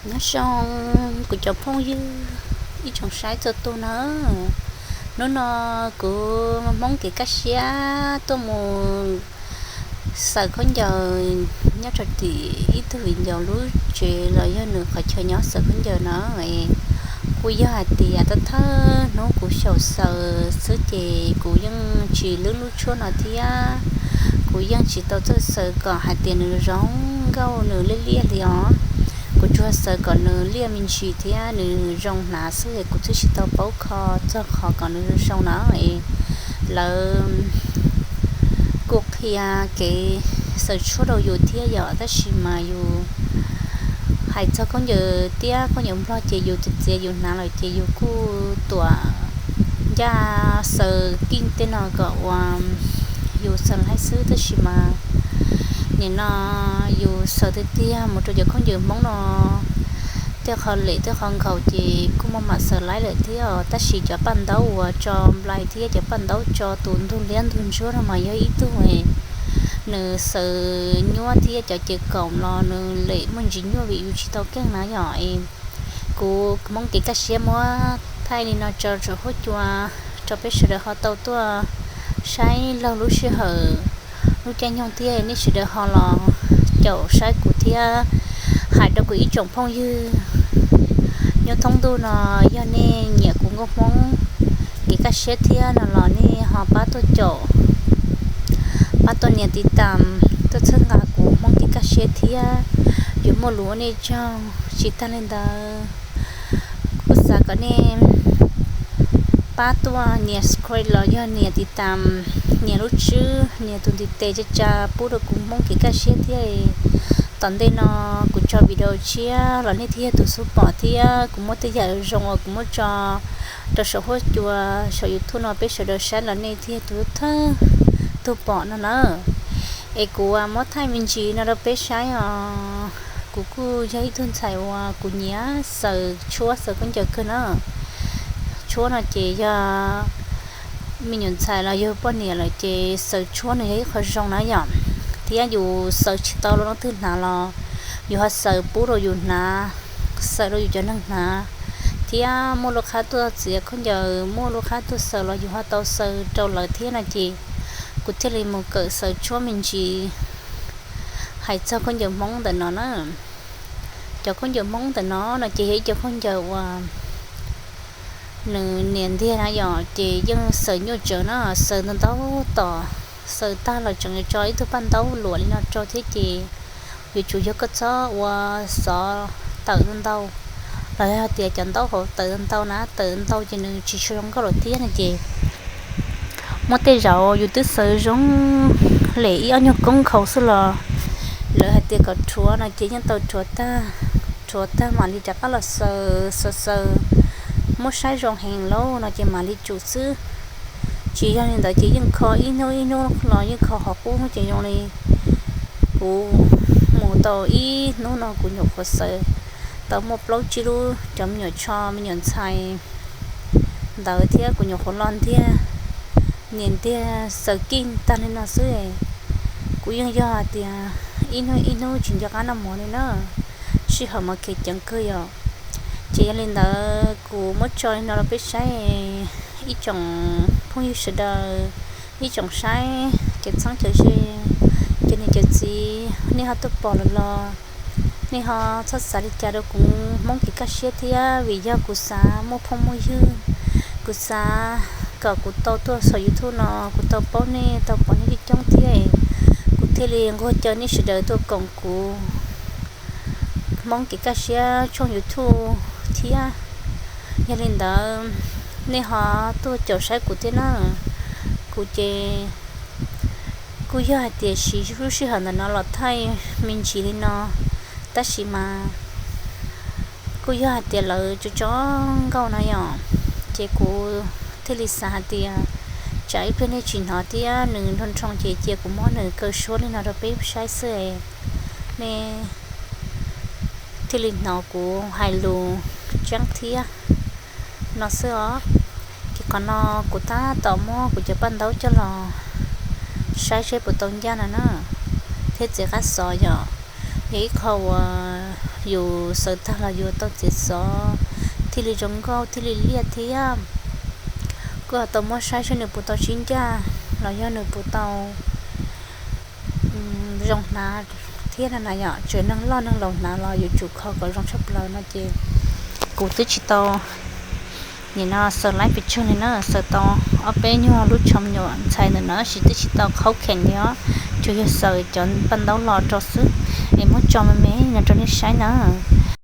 Nyob zoo kuv cov phooj ywg ib tsoom saib txhua tus na. Hnub no kuv Hmoob kev kaj siab tuaj mus xaws khaub ncaws nyob rau tim ib tug viv ncaus lub tsev los yog nws qhov chaw nyob xaws khaub ncaws na. Kuj yog hais tias thawj thawj hnub kuv xyaum xaws xwb ces kuv yeej tsis lwb lub tshuab no thiab. Kuv yeej tsis tau txawj xaws kom hais tias nws zoo nkauj nws liab liab li os. Kuv tsuas xaws kom nws liaj me ntsis thiab nws zoo hnav xwb es kuv twb tsis tau paub kho txog qhov kom nws zoo na. Lawv kuj qhia kev xaws tshuab rau yus thiab yom, tab sis mas yus hais txog khaub ncaws tiab khaub ncaws nplog ces yus txiav txiav yus hnav lawm ces yus kuj tuam ncaj xaws kij tej no kom ua yus xaws laib xwb, tab sis mas nim no yus xaws tiag tiag mus rau cov khaub ncaws Hmoob no tej qho lem tej qho nkhaus ces kuj muaj mam xaws laib lawm thiab. Tab sis cov paj ntaub uas tso nplai thiab cov paj ntaub tso tus ntug liab ntug ntsuab no mas yog ib tug nws xaws nyuaj thiab cov ces kaum los nws lem muaj ntsis nyuaj vim yus tsis tau keej na yom. Kuv Hmoob kev kaj siab muab thaij li no tso saum huab cua rau peb sawv daws ho tau tuaj saib laug lub sij hawm lub caij nyoog thiab nej sawv daws ho los caum saib kuv thiab hais rau kuv ib tsoom phooj ywg nyob thoob ntuj no, yog nej nyiam kuv nkauj Hmoob kev kaj siab thiab no los nej ho pab tuaj caum, pab tuaj nias tiv tam, tuaj txhawb nqa kuv Hmoob kev kaj siab thiab yuav muaj lus ua nej tsaug. Tsis tag li ntawd kuv xav kom nej pab tuaj nias subscribe los yog nias tiv tam, nias lub tswb, nias tus ntiv tes tsa tsa pub rau kuv Hmoob kev kaj siab thiab. Tom ntej no kuv tso video tshiab los nej thiaj yog tus xub pom thiab kuv muab tej yam zoo uas kuv muab tso rau saum huab cua saum YouTube no peb sawv daws saib los nej thiaj yog tus thawj tug pom no na. Es kuv muab thaij me ntsis no rau peb saib os. Kuv kuj yog ib tug ntxhais uas kuv nyiam xaws tshuab xaws khaub ncaws kawg na. Tshuab no ces yog me nyuam ntxhais los yog poj niam lawm ces xaws tshuab nws yog ib qho zoo na yom. Thiab yus xaws tsis tau rau leej twg hnav los yus ho xaws pub rau yus hnav, xaws rau yus cov neeg hnav, thiab muaj lub qhab tuaj txiav khaub ncaws, muaj lub qhab tuaj xaws los yus ho tau xaws rau lawv thiab no ces kuv thiaj li mus kawm xaws tshuab me ntsis. Hais txog khaub ncaws Hmoob ntawm no na, cov khaub ncaws Hmoob ntawm no no ces yog ib co khaub ncaws uas nws nias ntiag na yom, ces yeej xaws nyuaj tsawv na, xaws ntau ntau tom, xaws tag los tseem yuav tso ib tug paj ntaub luam li no rau thiab ces yuav tsum yog koj txhob ua xov tawm ntau ntau, los yog hais tias cov ntaub hauv tawm ntau ntau na, tawm ntau ces nws tsis tshua zoo nkauj lawm thiab no ces muaj tej zaum yus twb xaws zoo lem ib ob nyuag koob nkhaus xwb los lawv hais tias kom rhuav no ces yeej tau rhuav tag, rhuav tag mam li rov qab los xaws xaws xaws, muab saib zoo heev lauj no ces mam li tsum xwb. Tsis yog li ntawd ces yeej kho ib hnub ib hnub los yeej kho qhov qub hnub ces zoo li kuv mus tau ib hnub no kuv nyuam qhuav xaws tau muaj plaub tsib lub cov me nyuam tsho me nyuam ntxhais ntawd thiab kuv nyuam qhuav lo ntiag, nias ntiag xaws kij tag li no xwb. Kuv yeej yog hais tias ib hnub ib hnub tsis nco qab noj mov li na, sij hawm mas khev ceev kawg yom. Ces yog li ntawd kuv muab tso li no rau peb saib, ib tsoom phooj ywg sawv daws, ib tsoom saib cov txheeb cov ze, cov niam cov txiv, nej ho tuaj pom lawm los nej ho txhob xav li cas rau kuv Hmoob kev kaj siab thiab, vim yog kuv xav muaj phooj muaj ywg, kuv xav kom kuv tau tuaj saum YouTube no kuv tau paub nej tau pom nej coob coob thiab, kuv thiaj li nquag caw nej sawv daws tuaj koom kuv Hmoob kev kaj siab tshooj YouTube thiab. Yog li ntawd nej ho tuaj caum saib kuv thiab na. Kuv ces kuj yog hais tias siv lub sij hawm ntawm no los thaij me ntsis li no, tab sis mas kuj yog hais tias lawv tso tso nkauj na yom, ces kuv thiaj li xav hais tias tsam ib pliag nej tsis hnov thiab nws nroo nroo ces cia kuv muab nws kaw suab li no rau peb saib xwb, nej thiaj li hnov kuv hais lus tseeb thiab no xwb os. Ces qhov no kuv tab tom muab kuv cov paj ntaub coj los saib seb puas tau ncaj no na, thiab txiav qab xov yom, yog ib qho uas Yus xaws tag los yuav tau txiv xov thiaj li zoo nkauj thiaj li liaj thiab. Kuj tau muab saib saib nws puas tau sib ncaj los yog nws puas tau zoo hnav thiab no na yom. Txawm neeg loj neeg laus hnav los yuav tsum kho kom zoo tshaj plaws no ces kuv twb tsis tau nim no xaws laiv pes tsawg li na, xaws tau ob peb nyuag lub tsho me nyuam ntxhais ntawm no tab sis twb tsis tau khaub kheem li os, tsuas yog xaws cov paj ntaub los rau xwb. Es muab tso me me no rau nej saib nawb.